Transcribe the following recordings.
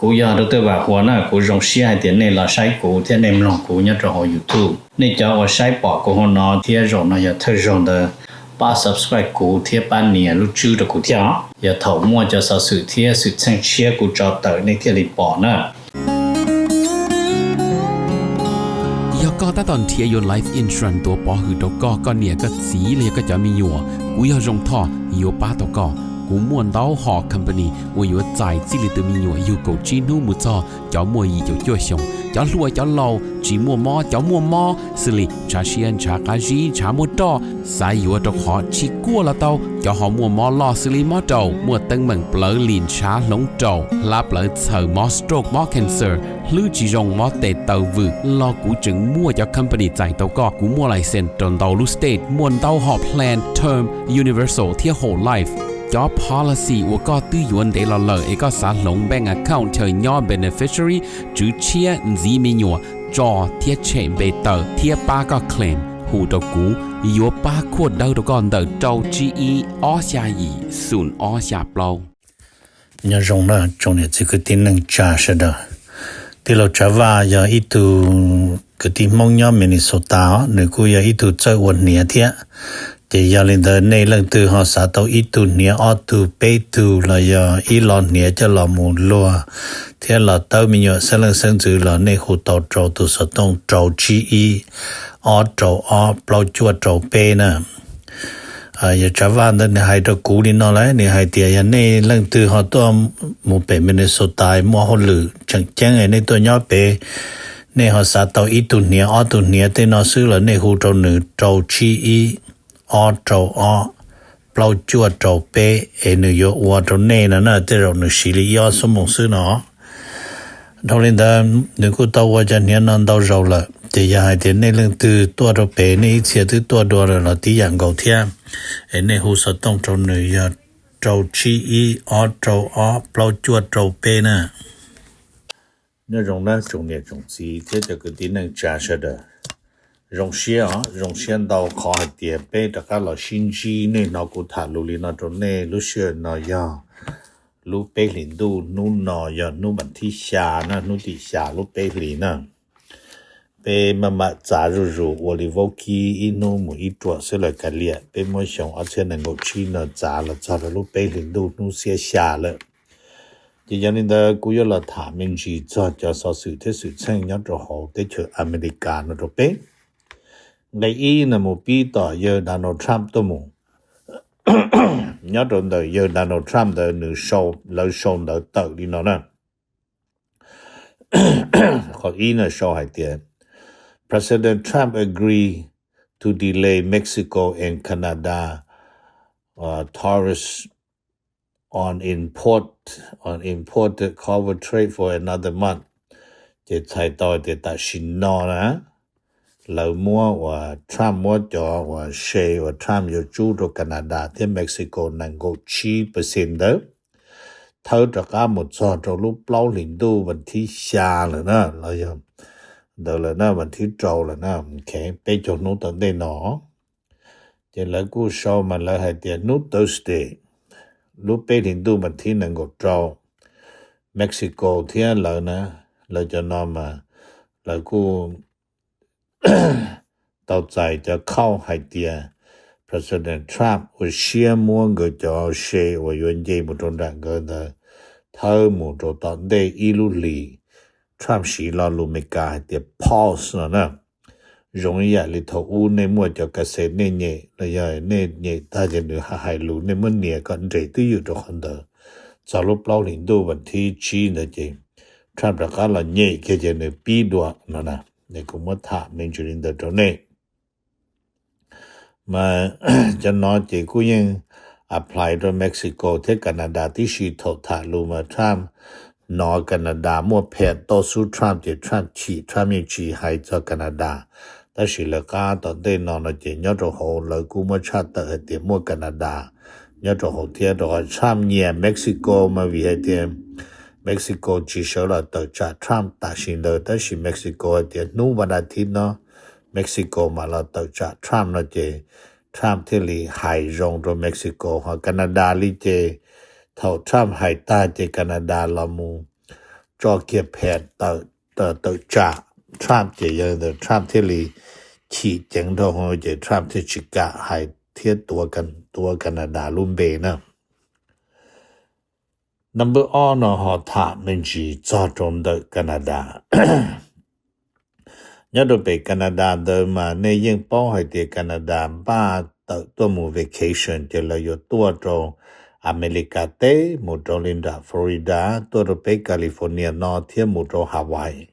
Kuv yog Dr. Vam Huas na, kuv zoo siab hais tias nej los saib kuv thiab nej mloog kuv nyob rau hauv YouTube. Nej cov uas saib pom kuv hauv no thiab zaum no yog thawj zaug ntawd, pab subscribe kuv thiab pab nias lub tswb rau kuv thiab os. Yog thaum muaj cov xov xwm thiab xwm txheej tshiab kuv tso tawm nej thiaj li pom na. Yog koj tab tom nrhiav yuav life insurance tuav pov hwm rau koj, koj niam koj txiv los yog koj cov me nyuam, kuv yog Zoo Thoj yuav pab tau koj. Kuv muaj ntau hom company uas yuav txais txij li tus me nyuam yug kaum tsib hnub mus txog cov muaj yim caum cuaj xyoos, cov hluas cov laus, tsis muaj mob cov muaj mob, xws li ntshav siab ntshav qab zib ntshav muaj roj, xav yuav rau qhov tsis kuaj los tau, cov ho muaj mob loj xws li mob raum, muaj teeb meem plawv lim ntshav hloov raum, hlab plawv txhaws, mob stroke mob cancer, hlwb tsis zoo mob tes taw vwm los kuv tseem muaj cov company txais tau koj. Kuv muaj license rau ntau lub state, muaj ntau hom plan term, universal thiab whole life. Cov policy uas koj twb yuav ntev los lawm es koj xav hloov bank account chaw nyob beneficiary, tswv tshiab, ntxiv me nyuam, tso thiab tshem npe tawm thiab pab koj claim, hu rau kuv, yuav pab khuaj dawb rau koj ntawm rau tsib ib ob xya yim xoom ob xya plaub. Nyob zoo na tsoom niam txiv kwv tij neej tsa sawv daws. Tij laug Tsav Vaj yog ib tug kwv tij Hmoob nyob Minnesota os, nws kuj yog ib tug txawj ua hniav thiab. Ces yog li ntawd nej leej twg ho xav tau ib tug hniav ob tug peb tug los yog ib lo hniav coj los mus luag thiab los tawb me nyuam xeeb leej xeeb ntxwv los nej hu tau rau tus xov tooj rau tsib ib ob rau ob plaub cuaj rau peb na. Yog Tsav Vaj ntawd nws hais rau kuv li no lawm, nws hais tias yog nej leej twg ho tuaj mus pem Minnesota muaj hauj lwm tseem ceeb nej tuaj nyob pem, nej ho xav tau ib tug hniav ob tug hniav tej no xwb los nej hu rau nws rau tsib ib ob rau ob plaub cuaj rau peb es nws yuav ua rau nej no na, tej zaum nws siv li ib ob xuab moos xwb no. Dhau li ntawd nws kuj tau ua cov hniav no ntau zaus lawm, ces yog hais tias nej leej twg tuaj rau pem nej ib txhia twb tuaj dua lawm los tib yam nkaus thiab, es nej hu xov tooj rau nws yog rau tsib ib ob rau ob plaub cuaj rau peb na. Nyob zoo nawb tsoom niam tsoom txiv thiab cov kwv tij neej tsa sawv daws. Zoo siab os, zoo siab ntau qhov hais tias peb rov qab los sib ntsib, nej hnov kuv tham lus li no rau nej. Lub sij hawm no yog lub peb hlis ntuj, hnub no yog hnub vas thib xya na, hnub tim xya lub peb hlis na. Peb maj mam txav zuj zus ua li vaub kib ib hnub mus ib ruam xwb lawm kav liam, peb muab xyoo ob txhiab nees nkaum tsib no txav los txog rau lub peb hlis ntuj hnub xiab xya lawm. Ces yog li ntawd kuv yuav los tham me ntsis txog cov xov xwm thiab xwm txheej nyob rau hauv teb chaws Amelikas no rau peb. Nqe ib no mus pib tom yawg Donald Trump tuaj mus. Nyob rau ntawm yawg Donald Trump ntawd nws sau, lawv sau ntawv tawm li no na. Qhov ib no sau hais tias, President Trump agree to delay Mexico and Canada tariffs on import, on imported cover trade for another month. Ces txhais tau tias tam sim no na, lawv muab uas Trump muab cov uas se uas Trump yuav tsub rau Canada thiab Mexico nees nkaum tsib percent ntawd thawb rov qab mus txog rau lub plaub hlis ntuj vas thib xya lawm na, los yog ntawd lawm na, vas thib rau lawm na, peb caug hnub tom ntej no. Ces lawv kuj sau mas lawv hais tias hnub Thursday, lub peb hlis ntuj vas thib nees nkaum rau, Mexico thiab lawv na, lawv cov no mas lawv kuj tau txais cov khauj hais tias President Trump ua siab muab nkawd cov se uas yuav nce mus rau nram nkawd ntawd thawb mus rau tom ntej ib lub hlis. Trump siv lo lus Amelikas hais tias pause no na. Zoo ib yam li thaum ub nej muaj cov kas xes nej nyem los yog nej nyem tag ces nws hais lus nej muab nias kom nres twj ywm rau qhov ntawd. Txog lub plaub hlis ntuj vas thib tsib ntawd ces Trump rov qab los nyem kiag ces nws pib dua no na. Kuv muab tham me ntsis li ntawd rau nej. Mas cov no ces kuj yeej apply rau Mexico thiab Canada tib si. Thaum tham lus mas Trump hnov Canada muaj phem toj xub Trump ces Trump chim, Trump yeej tsis hais txog Canada. Tab sis lawv qab tom ntej no no ces nyob rau hauv lawv kuj muab tshaj tawm hais tias muaj Canada nyob rau hauv thiab, rau qhov Trump nyiam Mexico mas vim hais tias Mexico tsis sawv los tawm tsam Trump tam sim ntawd, tab sis Mexico hais tias hnub vas thib no Mexico mam los tawm tsam Trump no ces Trump thiaj li hais zoo rau Mexico. Ho Canada li ces thaum Trump hais tag ces Canada los mus tso kiag phees tawm tsam Trump ces yog li ntawd Trump thiaj li chim ceev nrho ces Trump thiaj tsis kam hais thiab tuav Canada lub npe na. Number ob no ho tham me ntsis txog rau ntawm Canada. Nyob rau pem Canada ntawd mas nej yeej paub hais tias Canada npaj tawm tuaj mus vacation ces lawv yuav tuaj rau Amelikas teb mus rau li nram Florida tuaj rau peb California no thiab mus rau Hawaii.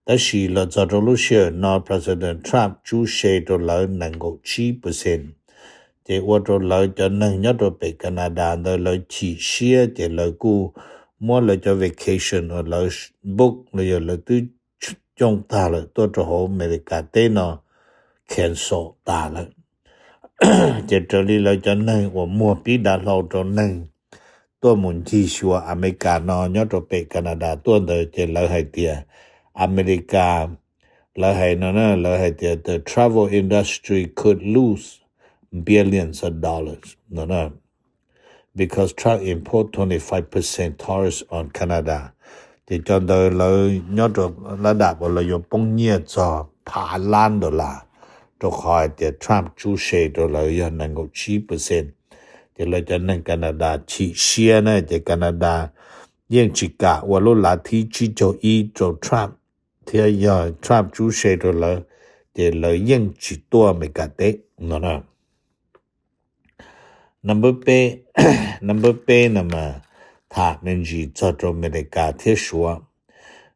Tab sis los txog rau lub sij hawm no President Trump tsub se rau lawv nees nkaum tsib percent, ces ua rau lawv cov neeg nyob rau pem Canada ntawd lawv chim siab ces lawv kuj muab lawv cov vacation uas lawv book los yog lawv twb cooj tag lawm tuaj rau hauv Amelikas teb no cancel tas lawm. Ces raws li lawv cov neeg uas muag pib dav hlau rau neeg tuaj mus ncig xyuas Amelikas no nyob rau pem Canada tuaj ntawd ces lawv hais tias Amelikas, lawv hais no na, lawv hais tias the travel industry could lose billions of dollars no na, because Trump impose twenty five percent tariff on Canada. Ces cov ntawd lawv nyob rau lab dam uas lawv yuav poob nyiaj txog phav lab dollar, rau qhov hais tias Trump tsub se rau lawv yog nees nkaum tsib percent. Ces lawv cov neeg Canada chim siab na, ces Canada yeej tsis kam ua lub lav thib tsib caug ib rau Trump, thiab yog Trump tsub se rau lawv, ces lawv yeej tsis tuaj Amelikas teb no na. Number peb, number peb no mas tham me ntsis txog rau Amelikas thiab Suav.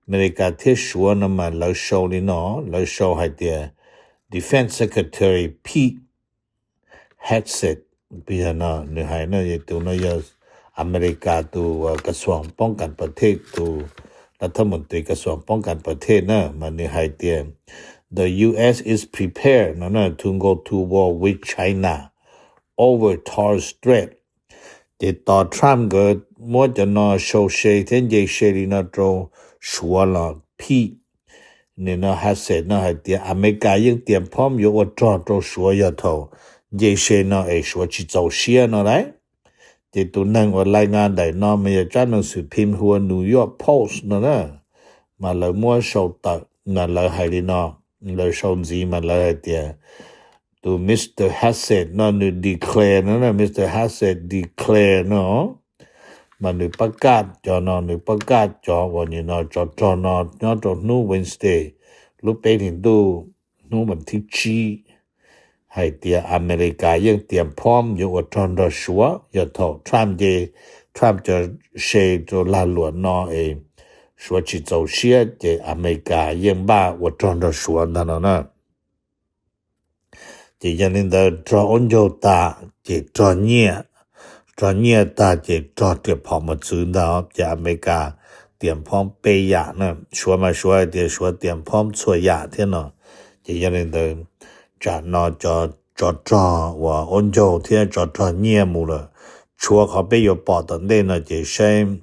Amelikas thiab Suav no mas lawv sau li no, lawv sau hais tias Defense Secretary Pete Hegseth, yog no nws hais no, tus no yog Amelikas tus kas xuam poob kas pas thej, tus lav thab mus tris kas xuam poob kas pas thej na, mas nws hais tias the U S is prepared no na to go to war with China over tariff threat. Ces tos Trump nkawd muab cov no sau se thiab nce se li no rau Suav los Pete, nim no Hegseth no hais tias Amelikas yeej tias phom yuav ua rog rau Suav yog thaum nce se no es Suav tsis txaus siab no lauj. Ces tus neeg uas laij nga daim no mas yog tsab neeg xwm phim hu ua New York Post no na, mas lawv muab sau tawm mas lawv hais li no, lawv sau ntxiv mas lawv hais tias tus Mister Hegseth no nws declare no, Mister Hegseth declare no, mas nws pab kaj cov no, nws pab kaj cov uas nim no tsov rog no nyob rau hnub Wednesday lub peb hlis ntuj, hnub vas thib tsib, hais tias Amelikas yeej tias phom yuav ua rog nrog Suav yog thaum Trump nce, Trump cov se rau lag luam no es Suav tsis txaus siab ces Amelikas yeej npaj ua rog nrog Suav ntag no na. Ces yog li ntawd rog ub ncaug tas ces rog nyiaj, rog nyiaj tag ces rog riam phom mus txwv ntag. Ces Amelikas tias phom peb yam na, Suav mas Suav hais tias Suav tias phom txhua yam thiab no. Ces yog li ntawd tsam no cov tsov rog uas ub ncaug thiab tsov rog nyiaj mus lawm, tshuav qhov peb yuav pom tom ntej no ces saib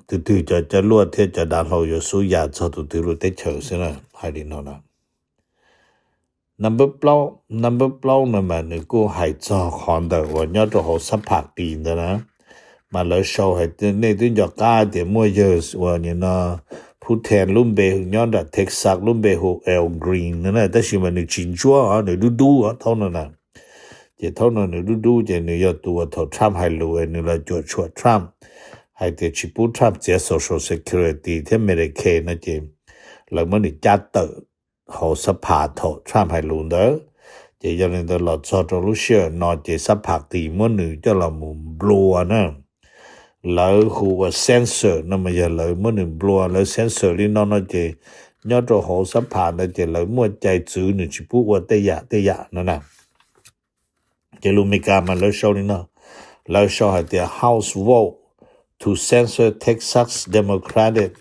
tus twg cov cov luaj thiab cov dav hlau yuav xub ya txog tus twg lub teb chaws xwb na, hais li no na. Number plaub, number plaub no mas nws kuj hais txog qhov ntawm uas nyob rau hauv xab pham qis ntawd na, mas lawv sau hais tias nej twb nco qab tias muaj yawg uas nim no phub then lub npe nyob nram Texas lub npe hu Al Green no na, tab sis mas nws tsis ntsuab os, nws dub dub os thaum no na. Ces thaum no nws dub dub ces nws yog tus uas thaum Trump hais lus es nws los cuam tshuam Trump hais tias tsis pub Trump txiav Social Security thiab Medicaid no ces lawv muab nws cab tawm hauv xab pham thaum Trump hais lus ntawd. Ces yog li ntawd los txog rau lub sij hawm no ces xab pham qis muab nws coj los mus nplua na. Lawv hu ua censor no mas yog lawv muab nws nplua, lawv censor li no no ces nyob rau hauv xab pham ntawd ces lawv muaj cai txwv nws tsis pub ua tej yam tej yam no na. Ces lus Amelikas mas lawv sau li no, lawv sau hais tias House vote to censure Texas Democratic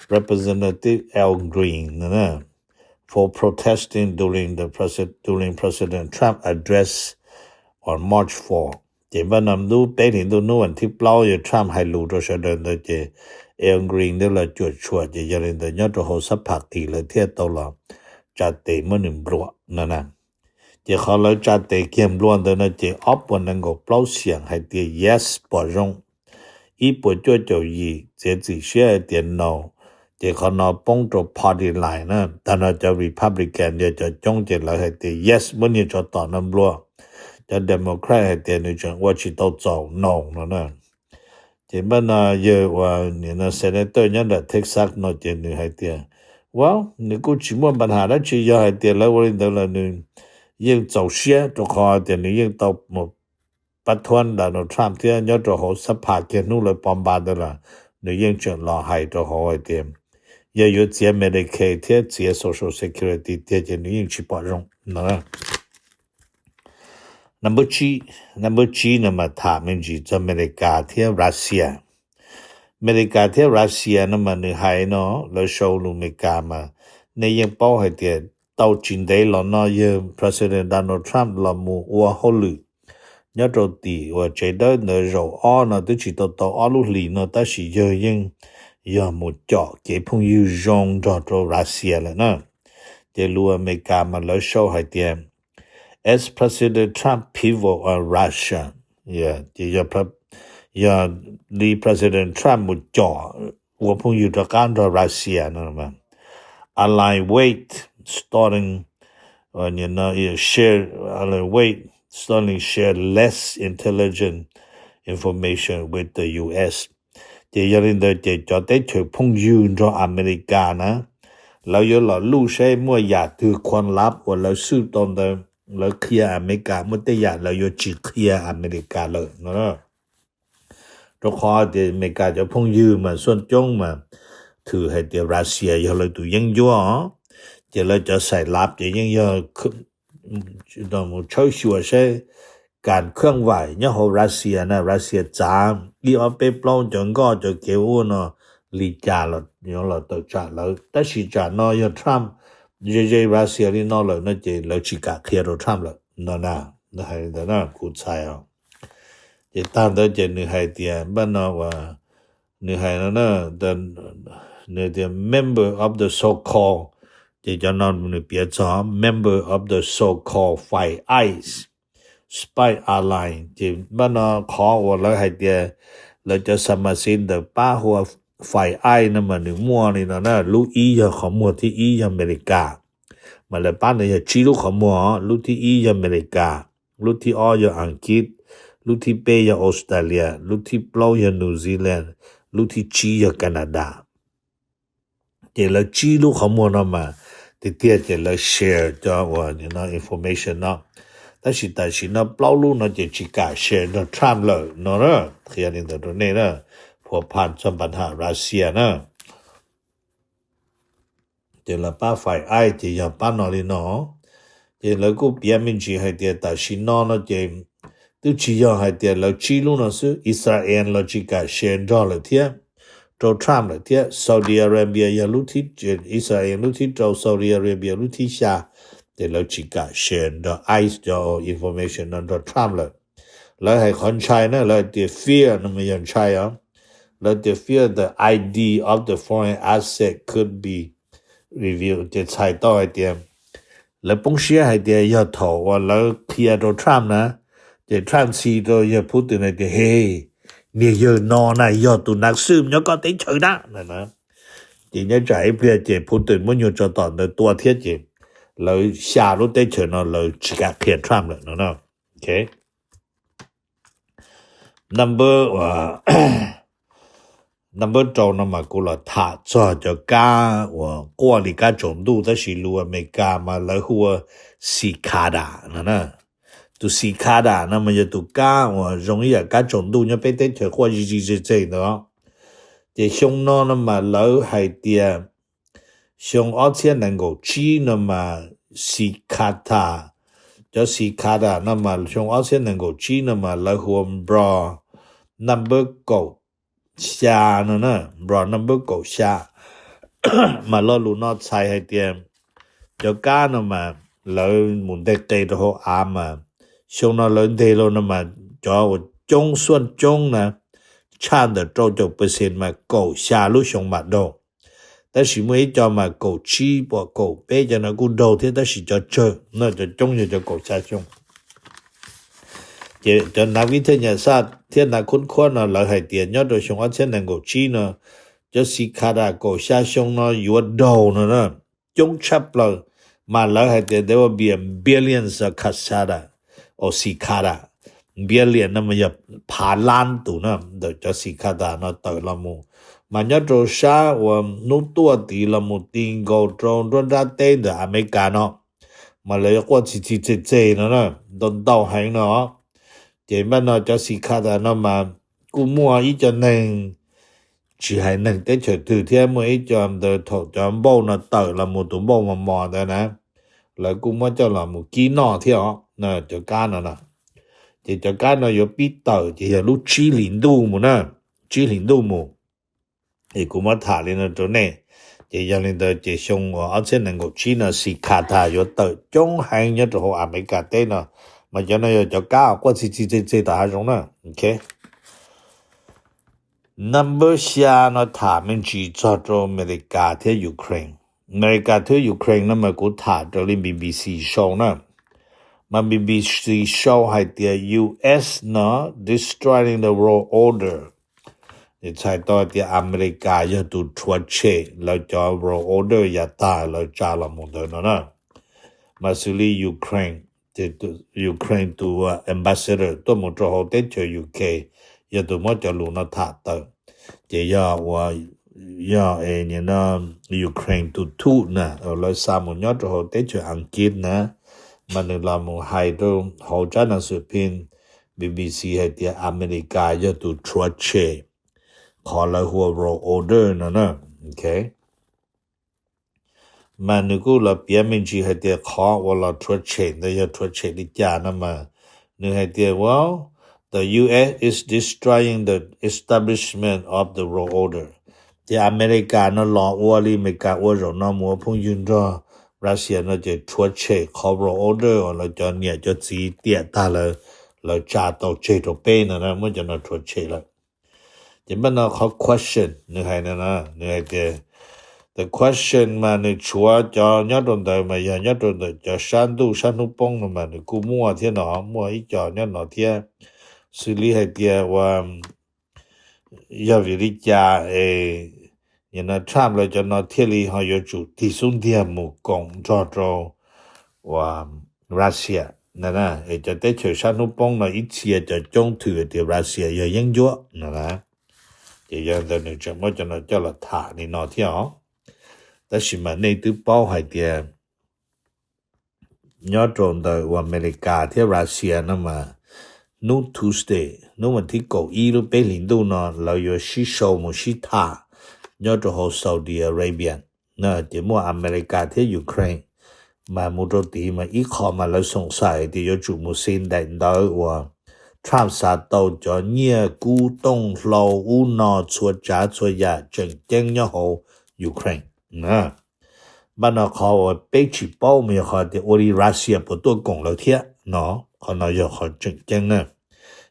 Representative Al Green no na, for protesting during the prese- during President Trump address on March four. Ces npaj no lub peb hlis ntuj hnub vas thib plaub yog Trump hais lus rau sawv daws ntawd ces Al Green twb los cuam tshuam ces yog li ntawd nyob rau hauv xab pham qis lawv thiaj tau los tsa tes muab nws nplua no na. Ces qhov lawv tsa tes kiag nplua ntawd no ces ob puas nees nkaum plaub xiam hais tias yes pom zoo, ib puas cuaj caum yim txiav txim siab hais tias no, ces qhov no poob rau party line na. Tag no cov Republican yog cov coob ces lawv hais tias yes, muab niag tsov tom no nplua. Cov Democrat hais tias nws tseem ua tsis tau txaus no no na. Ces npaj no yawg uas nim no senator nyob nram Texas no ces nws hais tias, well, nws kuj tsis muaj npa nham dab tsi, yog hais tias lawv ua li ntawd los nws yeej txaus siab rau qhov tias nws yeej tau mus pab thuab Donald Trump thiab nyob rau hauv xab phas kiag hnub lawv pov npa ntawd los nws yeej tseem los hais rau hauv hais tias yog yuav txiav Medicaid thiab txiav Social Security tiag ces nws yeej tsis pom zoo no. Number tsib, number tsib no mas tham me ntsis txog Amelikas thiab Russia. Amelikas thiab Russia no mas nws hais no, lawv sau lus Amelikas mas nej yeej paub hais tias tau tsis ntev los no yawg President Donald Trump los mus ua hauj lwm nyob rau tim uas tsev dawb ntawd zaum ob no twb tsis tau tau ob lub hlis no tab sis yawg yeej yog mus com kev phooj ywg zoo nrog rau Russia lawm na. Ces lus Amelikas mas lawv sau hais tias, as President Trump pivot on Russia, ces yog li President Trump mus com ua phooj ywg rov qab nrog Russia no, ally weight starting share, ally weight starting share less intelligence information with the U S. Ces yog li ntawd ces cov teb chaws phooj ywg nrog Amelikas na, lawv yuav los luj saib muaj yam twg khuam lab uas lawv swb tau ntawd, lawv qhia Amelikas, muaj tej yam lawv yuav tsis qhia Amelikas lawm no. Rau qhov tias Amelikas cov phooj ywg mas xuaj coob mas thwm hais tias Russia yog lawv tus yeeb ncuab os, ces lawv cov xais lab ces yeej yog mus tshawb xyuas saib kas khwj vaim nyob hauv Russia na, Russia txav ib ob peb plaub cov nkoj cov kev ua no li cas los tawm tsam lawv. Tab sis tsam no yog Trump ze ze Russia li no lawm no ces lawv tsis kam qhia rau Trump lawm no na. Hais li ntawd na kuv txhais os. Ces tag ntawd ces nws hais tias npaj no uas nws hais no na, nws tias member of the so-called, ces cov no nws piav txog member of the so-called Five Eyes spy alliance. Ces npaj no qhov uas lawv hais tias lawv cov xa ma xi ntawd pab hu ua Five Eyes no mas nws muaj li no na, lub ib yog qhov muag thib ib yog Amelikas, mas lawv pab nws yog tsib lub qhov muag, lub thib ib yog Amelikas, lub thib ob yog Askiv, lub thib peb yog Australia, lub thib plaub yog New Zealand, lub thib tsib yog Canada. Ces lawv tsib lub qhov muag no mas tiag tiag ces lawv share cov uas information no, tab sis tam sim no plaub lub no ces tsis kam share nrog Trump lawm no na. Qhia li ntawd rau nej na, phuam pham txog npa nham Russia na. Ces lawv pab Five Eyes ces yog pab no li no. Ces lawv kuj piav me ntsis hais tias tam sim no no ces twb tsis yog hais tias lawv tsib lub no xwb, Israel los tsis kam share nrog lawm thiab, rau Trump lawm thiab. Saudi Arabia yog lub thib, Israel lub thib rau, Saudi Arabia lub thib xya, ces lawv tsis kam share nrog ice cov information no nrog Trump lawm. Lawv hais qhov ntshai na, lawv tias fear no mas yog ntshai os. Lawv tias fear the I D of the foreign asset could be revealed, ces txhais tau hais tias lawv poob siab hais tias yog thaum uas lawv qhia rau Trump na, ces Trump ntxhi rau yawg Putin hais tias he, niag yawg no na yog tus nav xwm nyob koj teb chaws na. Ces nyob tsam ib pliag ces Putin muab nyuag tso tom ntawd tua thiab ces lawv xya lub teb chaws no lawv tsis kam qhia Trump lawm no. Number number rau no mas kuv los tham txog cov kab uas quaj li kab tsaus ntuj tab sis lus Amelikas mas lawv hu ua cicada no. Tus cicada no mas yog tus kab uas zoo ib yam kab tsaus ntuj nyob peb teb chaws quaj zig zig zeg zeg ntawd. Ces xyoo no no mas lawv hais tias xyoo ob txhiab nees nkaum tsib no mas cicada, cov cicada no mas xyoo ob txhiab nees nkaum tsib no mas lawv hu ua npro number kaum xya no na, npro number kaum xya. Mas lo lus no txhais hais tias cov kab no mas lawv mus nteg qe rau hauv av mas xyoo no lawv nteg los no mas cov uas coob xuaj coob na, tshaj ntawm rau caum percent mas kaum xya lub xyoo mam daug. Tab sis muaj ib co mas kaum tsib pom kaum peb cov no kuj daug thiab tab sis cov tsawg no cov coob yog cov kaum xya xyoo. Ces cov nav vib thaj nyas xaj thiab nav khub khuab no lawv hais tias nyob rau xyoo ob txhiab nees nkaum tsib no, cov xi kha das kaum xya xyoo no yuav daug no na, coob tshaj plaws. Mas lawv hais tias there will be a billions of cicada, o cicada, billion no mas yog phav lab tus na, ntawm cov cicada no tawm los mus. Mas nyob rau sab uas hnub tuaj tid los mus ti nkaus rau nruab nrab teb ntawm Amelikas no, mas lawv yuav quaj txi txi txeg txeg no na, ntau ntau heev no. Ces npaj no cov cicada no mas kuj muaj ib co neeg, tsis hais neeg teb chaws twg thiab, muaj ib co ntawd thaum cov npauj no tawm los mus, tus npauj mos mos ntawd na, lawv kuj muab coj los mus kib noj thiab os, cov kab no na. Ces cov kab no yuav pib tawm ces yog lub tsib hlis ntuj mus na, tsib hlis ntuj mus. Es kuv muab tham li no rau nej. Ces yog li ntawd ces xyoo uas ob txhiab nees nkaum tsib no cicada yuav tawm coob heev nyob rau hauv Amelikas teb no, mas cov no yog cov kab uas quaj txi txi txeg txeg tom hav zoov na. Ok. Number xya no tham me ntsis txog rau Amelikas thiab Ukraine. Amelikas thiab Ukraine no mas kuv tham raws li B B C sau na. Mas B B C sau hais tias U S no destroying the world order. Nws txhais tau tias Amelikas yog tus rhuav tshem lawv cov world order yav tag lawv tsa los mus ntawd no na. Mas xws li Ukraine, ces Ukraine tus ambassador tuaj mus rau hauv teb chaws U K yog tus muab cov lus no tham tawm. Ces yog ua, yog Ukraine tus thuj na, lawv xa mus nyob rau hauv teb chaws Askiv na, mas nws los mus hais rau hauv tsab nas xwm phim B B C hais tias Amelikas yog tus rhuav tshem qhov lawv hu ua world order no na. Ok. Mas nws kuj los piav me ntsis hais tias qhov uas los rhuav tshem ntawd yog rhuav tshem li cas no mas nws hais tias, well, the U S is destroying the establishment of the world order. Ces Amelikas no los ua li Amelikas ua zaum no mus ua phooj ywg nrog Russia no ces rhuav tshem qhov world order uas lawv cov niam cov txiv tiam tag lawv, lawv tsa tau tseg rau peb no na, muab cov no rhuav tshem lawm. Ces npaj no qhov question nws hais no na, nws hais tias the question mas nws tshuav cov nyob rau ntawd mas yog nyob rau ntawm cov sab ntuj sab hnub poob no mas nws kuj muaj thiab no, muaj ib co nyob no thiab. Xws li hais tias ua yog vim li cas es Trump lawv cov no thiaj li ho yuav tsum tig xub ntiag mus koom nrog rau ua Russia na, es cov teb chaws sab hnub poob no ib txhia cov coob thwm tias Russia yog yeeb ncuab no na. Ces yog ntawd nws tseem muab cov no coj los tham li no thiab os. Tab sis mas nej twb paub hais tias nyob rau ntawm ua Amelikas thiab Russia no mas hnub Tuesday, hnub vas thib kaum ib lub peb hlis ntuj no lawv yuav sib sau mus sib tham nyob rau hauv Saudi Arabia. Ces muaj Amelikas thiab Ukraine mas mus rau tid mas ib qho mas lawv xoom xais tias yuav tsum mus xi ntaim ntawv uas Trump xav tau cov nyiaj kub tooj hlau ub no txhua tsav txhua yam tseem ceeb nyob hauv Ukraine. Npaj no qhov uas peb tsis paub mas yog qhov tias ua li Russia puas tuaj koom lawv thiab no, qhov no yog qhov tseem ceeb na.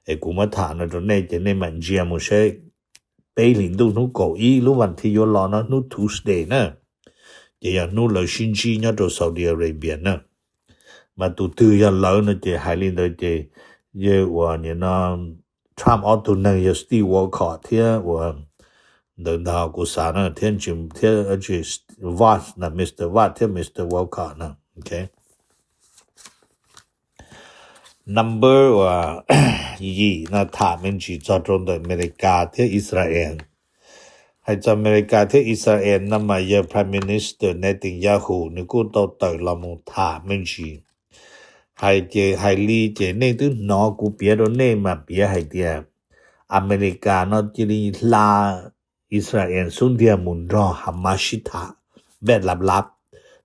Es kuv muab tham no rau nej ces nej mam ntsia mus seb peb hlis ntuj hnub kaum ib lub vas thib yuav los no hnub Tuesday na, ces yog hnub lawv sib ntsib nyob rau Saudi Arabia na. Mas tus twg yog lawv no ces hais li ntawd ces yog uas nim no Trump ob tug neeg yog Steve Witkoff thiab uas ntawd ntag kuv xav na, thiab thiab Vance na, Mr Vance thiab Mr Witkoff na. Ok. Number uas yim no tham me ntsis txog rau ntawm Amelikas thiab Israel. Hais txog Amelikas thiab Israel no mas yog Prime Minister Netanyahu nws kuj tau tawm los mus tham me ntsis. Hais ces hais li ces nej twb hnov kuv piav rau nej mas piav hais tias Amelikas no cia li hla Israel xub ntiag mus nrog Hamas sib tham npaj lab lab.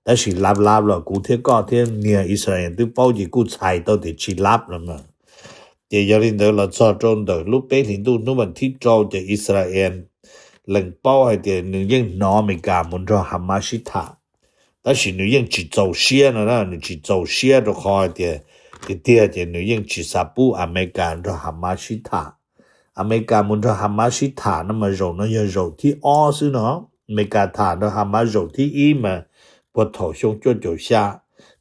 Tab sis lab lab los kuv thiab koj thiab niag Israel twb paub ces kuj txhais tau tias tsis lab no mas. Ces yog li ntawd los txog rau ntawm lub peb hlis ntuj hnub vas thib rau ces Israel lees paub hais tias nws yeej hnov Amelikas mus nrog Hamas sib tham, tab sis nws yeej tsis txaus siab no na, nws tsis txaus siab rau qhov hais tias tiag tiag ces nws yeej tsis xav pub Amelikas nrog Hamas sib tham. Amelikas mus nrog Hamas sib tham no mas zaum no yog zaum thib ob xwb no. Amelikas tham nrog Hamas zaum thib ib mas puag thaum xyoo cuaj caum xya,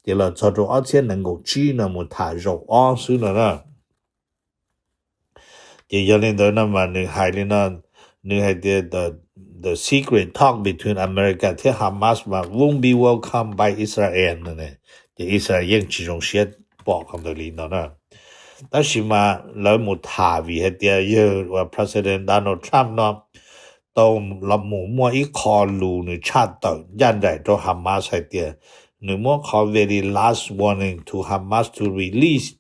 ces los txog rau ob txhiab nees nkaum tsib no mus tham zaum ob xwb no na. Ces yog li ntawd no mas nws hais li no, nws hais tias the secret talk between America thiab Hamas mas won't be welcomed by Israel no ne. Ces Israel yeej tsis zoo siab pom qhov ntawd li no na. Tab sis mas lawv mus tham vim hais tias yawg uas President Donald Trump no tau los mus muaj ib qho lus nws tshaj tawm ncaj nraim rau Hamas hais tias nws muab qhov very last warning to Hamas to release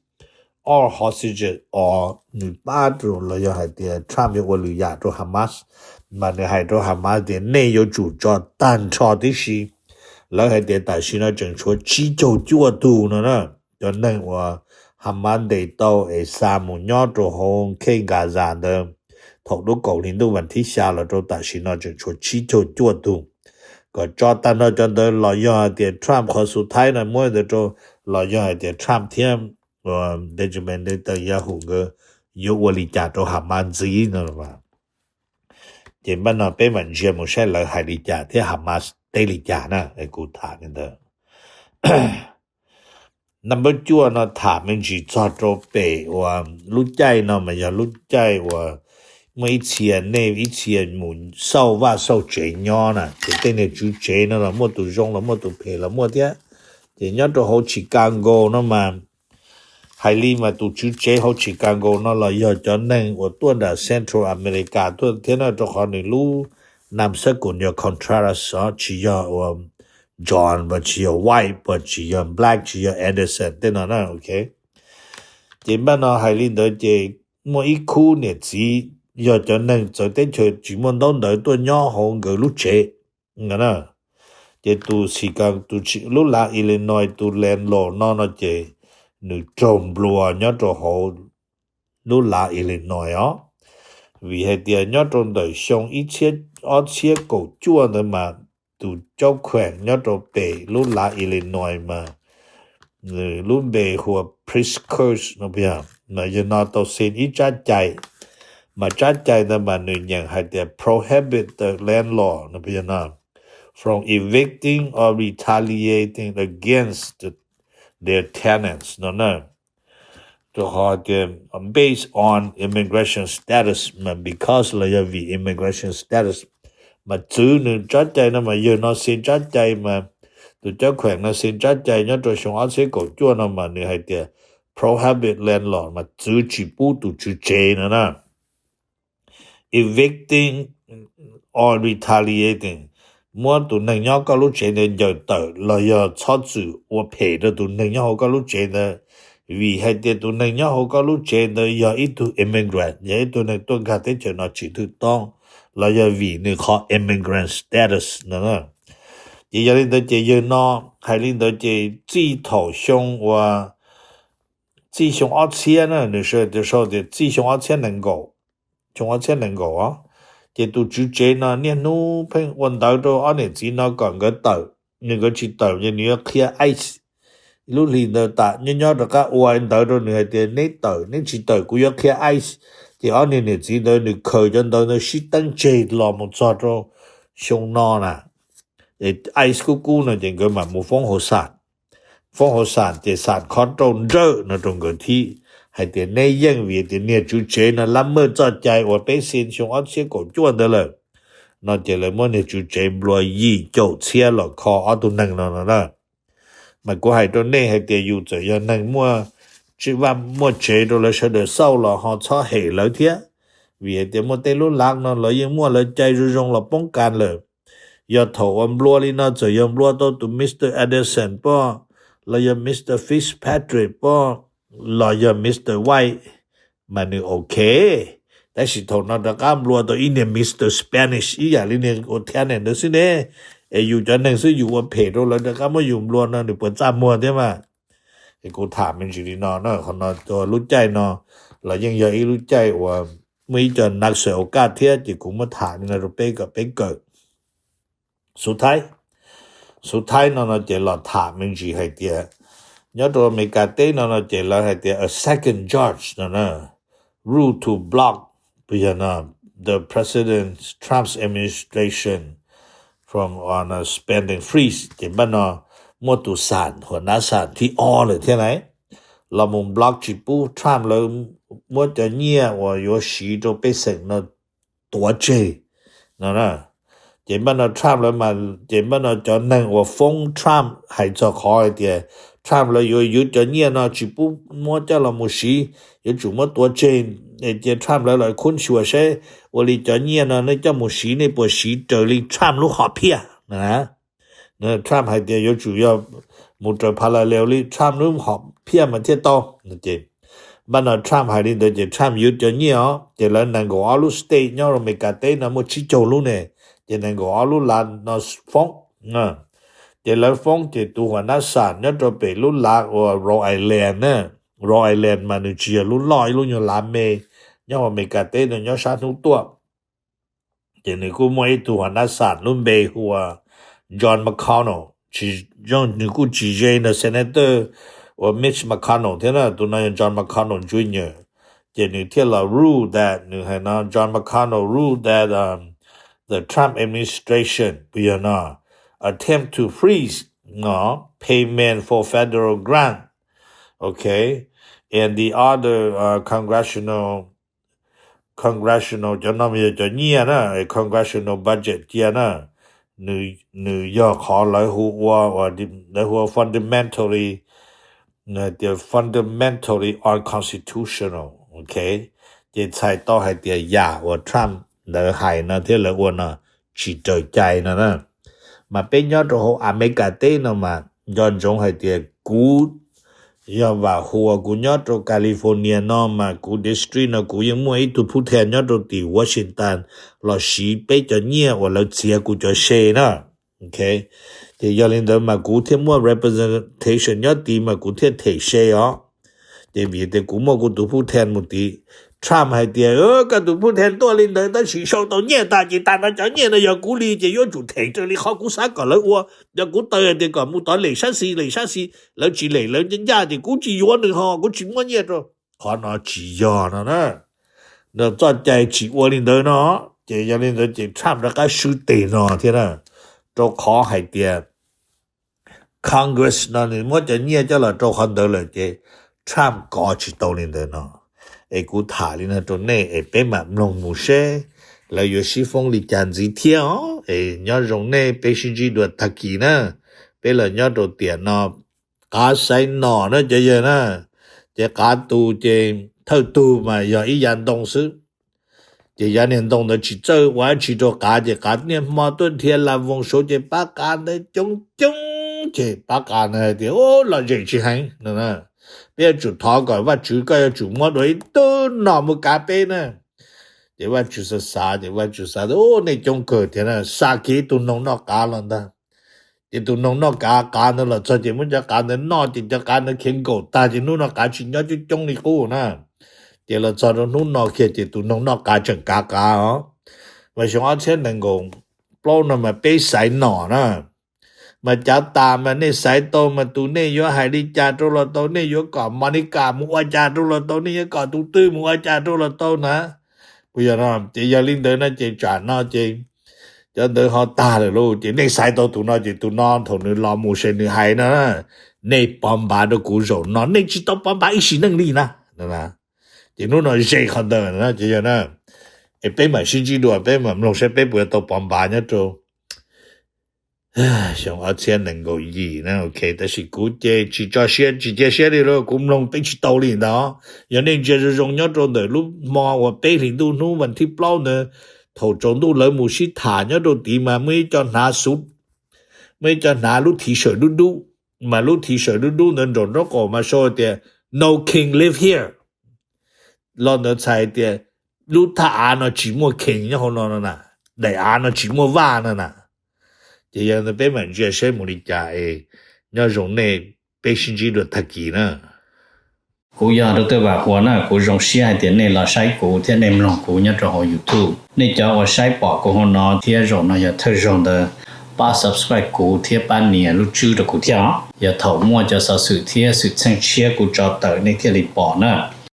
all hostages or nws pab rau los yog hais tias Trump yuav ua lwm yam rau Hamas, mas nws hais rau Hamas tias nej yuav tsum tso tag nrho tib si. Lawv hais tias tam sim no tseem tshuav tsib caug cuaj tug no na, cov neeg uas Hamas ntes tau es xa mus nyob rau hauv khej Gaza ntawd thaum lub kaum hli ntuj vas thib xya los rau tam sim no tseem tshuav tsib caug cuaj tug. Kom tso tag nrho cov ntawd los yog hais tias Trump qhov xu thaib no muab ntawd rau, los yog hais tias Trump thiab Benjamin Netanyahu nkawd yuav ua li cas rau Hamas ntxiv no. Ces npaj no peb mam ntsia mus saib lawv hais li cas thiab Hamas teb li cas na, kuv tham li ntawd. Number cuaj no tham me ntsis txog rau pem uas lub caij no mas yog lub caij uas muaj ib txhia nej ib txhia mus xauj vaj xauj tsev nyob na, ces tej niag tswv tsev no los muaj tus zoo los muaj tus phem los muaj thiab. Ces nyob rau hauv Chicago no mas hais li mas tus tswv tsev hauv Chicago no los yog cov neeg uas tuaj nram Central America tuaj thiab na, rau qhov nws lub nam xab kum yog Contreras os, tsis yog uas John, tsis yog White, tsis yog Black, tsis yog Anderson tej no na, ok. Ces npaj no hais li ntawd ces muaj ib khub niam txiv yog cov neeg txawv teb chaws tsis muaj ntaub ntawv tuaj nyob hauv nkawd lub tsev no na. Ces tus xi ka tus lub lav Illinois tus landlord no no ces nws raug nplua nyob rau hauv lub lav Illinois os. Vim hais tias nyob rau ntawm xyoo ib txhiab ob txhiab kaum cuaj ntawd mas tus cauv khueem nyob rau pem lub lav Illinois mas nws lub npe hu ua Pritzker no, mas yawg no tau xi ib tsab cai, mas tsab cai ntawd mas nws nyeem hais tias prohibit the landlord no, no from evicting or retaliating against the, their tenants no na. Rau qhov tias based on immigration status mas because los yog vim immigration status mas txwv nws tsab cai no mas yawg no xi tsab cai mas tus cauv khueem no xi tsab cai nyob rau xyoo ob txhiab kaum cuaj no mas nws hais tias prohibit landlord mas txwv tsis pub tus tswv tsev no na evicting or retaliating, muab tus neeg nyob koj lub tsev ntawd ncaws tawm los yog txhob txwm ua phem rau tus neeg nyob hauv koj lub tsev ntawd, vim hais tias tus neeg nyob hauv koj lub tsev ntawd yog ib tug immigrant, yog ib tug neeg tuaj nkag teb chaws no tsis thwj toob, los yog vim nws qhov immigrant status no. Ces yog li ntawd ces yawg no hais li ntawd ces txij thaum xyoo uas txij xyoo ob txhiab na, nws sau tias txij xyoo ob txhiab nees nkaum, xyoo ob txhiab nees nkaum os, ces tus tswv tsev no niaj hnub pheej ua ntawv rau ob niam txiv no kom nkawd tawm, nws nkawd tsis tawm ces nws yuav qhia ICE. Lub hlis ntawd tas nyob nyob rov qab ua ntawv rau nws hais tias neb tawm, neb tsis tawm kuv yuav qhia ICE. Ces ob niag niam txiv ntawd nws khaws cov ntawv ntawd sib teeb tseg los mus txog rau xyoo no na, ICE kub kub no ces nkawd mam mus foob hauv xam. Foob hauv xam ces xam khov rau nrawm no rau nkawd thib hais tias neb yeej vim tias niag tswv tsev no lab mawj txoj cai uas peb xi xyoo ob txhiab kaum cuaj ntawd lawm no ces lawv muab niag tswv tsev nplua yim caum txhiab los kho ob tug neeg no no na. Mas kuv hais rau nej hais tias yus txawm yog neeg muaj tsev, vaj muaj tsev rau lawv sawv daws xauj los ho txhob hem lawv thiab, vim hais tias muaj tej lub lav no lawv yeej muaj lawv cai zoo zoo los poob kas lawm. Yog thaum uas nplua li no txawm yog nplua tau tus Mister Anderson poj, los yog Mister Fitzpatrick poj, los yog Mister White, mas nws ok. Tab sis thaum no rov qab nplua tau ib niag Mister Spanish ib yam li niag ua thab ne ntawd xwb ne, es yus cov neeg xwb yus ua phem rau lawv rov qab muab yus nplua no nws puas txaj muag thiab mas. Es kuv tham me ntsis li no na, qhov no lub caij no los yeej yog ib lub caij uas muaj ib co nas xaws au kaj thiab ces kuv muab tham li no rau peb kom peb kawm. Xub thaib, xub thaib no no ces los tham me ntsis hais tias nyob rau Amelikas teb no no ces lawv hais tias a second judge no na, rule to block, yog no, the President Trump's administration from on a spending freeze. Ces npaj no muaj tus xam, hua nab xam thib ob lawm thiab na, los mus block tsis pub Trump lawv muab cov nyiaj uas yuav siv rau pej xeem no tuav tseg no. Ces npaj no Trump lawv mas, ces npaj no cov neeg uas foob Trump hais txog qhov hais tias Trump lawv yuav yuav cov nyiaj no tsis pub muab coj los mus siv, yuav tsum muab tuav tseg, cia Trump lawv los khub xyuas seb ua li cov nyiaj no nej coj mus siv nej puas siv raws li Trump lub hom phiaj. Trump hais tias yuav tsum yog mus raws parallel li Trump lub hom phiaj mas thiaj tau. Npaj no Trump hais li ntawd ces Trump yuav cov nyiaj os, ces lawv nees nkaum ob lub state nyob rau Amelikas teb no muaj tsib caug lub ne, ces nees nkaum ob lub lav no foob. Ces lawv foob ces tus huas nab xam nyob rau pem lub lav uas Rhode Island na, Rhode Island mas nws tsis yog lub loj, ib lub nyuag lav me nyob Amelikas teb no nyob sab hnub tuaj. Ces nws kuj muaj ib tug huas nab xam lub npe hu ua John McConnell, nws kuj tsis ze ntawm Senator uas Mitch McConnell thiab na, tus no yog John McConnell Junior. Ces nws thiaj los rule that, nws hais no, John McConnell rule that the Trump administration, puas yog no, attempt to freeze payment for federal grant, okay, and the other congressional, congressional, cov no yog cov nyiaj na, congressional budget cia na, nws yog qhov lawv hu ua, lawv hu ua fundamentally, tias fundamentally unconstitutional, okay. Ces txhais tau hais tias yam uas Trump ntawd hais no thiab lawv ua no tsis raws cai no na. Mas peb nyob rau hauv Amelikas teb no mas nco ntsoov hais tias kuv yog Vam Huas, kuv nyob rau California no mas kuv district no kuv yeej muaj ib tug phub thia nyob rau tim Washington los siv peb cov nyiaj uas lawv txiav kuv cov se na. Ces yog li ntawd mas kuv thiaj muaj representation nyob tid mas kuv thiaj them se os. Ces vim tias kuv muaj kuv tus phub thia mus tid, Trump hais tias koj tus phub thia tuaj li ntawd tab sis sau tau nyiaj tas ces tas no cov nyiaj no yog kuv li ces yuav tsum them raws li qhov kuv xav kom lawv ua. Yog kuv taw tias kom mus tod lem sab xis lem sab xis, lawv tsis lem lawv ncaj ces kuv tsis yuav nws ho kuv tsis muab nyiaj rau. Qhov no tsis yog no na. Nws txoj cai tsis ua li ntawd no. Ces yog li ntawd ces Trump rov qab swb tes no thiab na, rau qhov hais tias Congress no nws muab cov nyiaj coj los rau qhov ntawd lawm ces Trump kov tsis tau li ntawd no. Es kuv tham li no rau nej es peb mam mloog mus seb lawv yuav sib foob li cas ntxiv thiab os. Es nyob zoo nej, peb sib ntsib dua tag kis na. Peb los nyob rau tiam no, qav xaiv nom na cov yawg na, ces qav tus ces thawj tug mas yog ib yav ntoo xwb. Ces yav niag ntoo ntawd tsis txawj ua dab tsi rau qav ces qav niaj hmo tuaj dhia la voos saud ces pab qav ntawd coob coob ces pab qav ntawd hais tias, Ub, lom zem tsis heev no. Peb yuav tsum thov kom Vajtswv koj yuav tsum muab dua ib tug nom mus kav peb na. Ces Vajtswv xav xav ces Vajtswv xav tias, Ub, nej coob kawg thiab na, xa kiag ib tug noog noj qav los ntag. Ces tus noog noj qav, qav ntawd los txog ces muab cov qav ntawd noj ces cov qav ntawd khiav nkaum tag ces hnub no qav tsis nyob coob coob li qub na. Ces los txog rau hnub no kiag ces tus noog noj qav tseem kav qav os. Mas xyoo ob txhiab nees nkaum plaub no mas peb xaiv nom na. Mas cav tas mas nej xaiv tau mas tus nej yuav hais li cas rau los tau, nej yuav kom Monica mus ua cas rau los tau, nej yuav kom tus twg mus ua cas rau los tau na. Puas yog no? Ces yog li ntawd no ces tsam no ces cov ntawd ho tag lawm lauj, ces nej xaiv tau tus no ces tus no thaum nws los mus ces nws hais no, nej pov npav rau kuv zaum no, nej tsis tau pov npav ib sim neej li na. Ces hnub no ze qhov ntawd na ces yog na, es peb mam sib ntsib dua, peb mam mloog saib peb puas yuav tau pov npav nyob rau xyoo ob txhiab nees nkaum yim na. Ok, tab sis kuv ces tsis tso siab tsis cia siab li lauj, kuv mloog peb tsis tau li ntawd. Yog nej ntsia zoo zoo nyob rau ntawm lub hmo uas peb hlis ntuj hnub vas thib plaub ntawd, thaum tsaus ntuj lawv mus sib tham nyob rau tid mas muaj ib co hnav xuv, muaj ib co hnav lub thiv sawm dub dub, mas lub thiv sawm dub dub ntawd nraum nraub qaum mas sau tias No king live here. Los ntawd txhais tias lub thaj av no tsis muaj king nyob hauv no no na, daim av no tsis muaj vaj no na. Ces yog li ntawd peb mam ntsia saib mus li cas es nyob zoo nej, peb sib ntsib dua tag kis na. Kuv yog Doctor Vam Huas na, kuv zoo siab hais tias nej los saib kuv thiab nej mloog kuv nyob rau hauv YouTube. Nej cov uas saib pom kuv hauv no thiab zaum no yog thawj zaug ntawd, pab subscribe kuv thiab pab nias lub tswb rau kuv thiab os. Yog thaum muaj cov xov xwm thiab xwm txheej tshiab kuv tso tawm nej thiaj li pom na.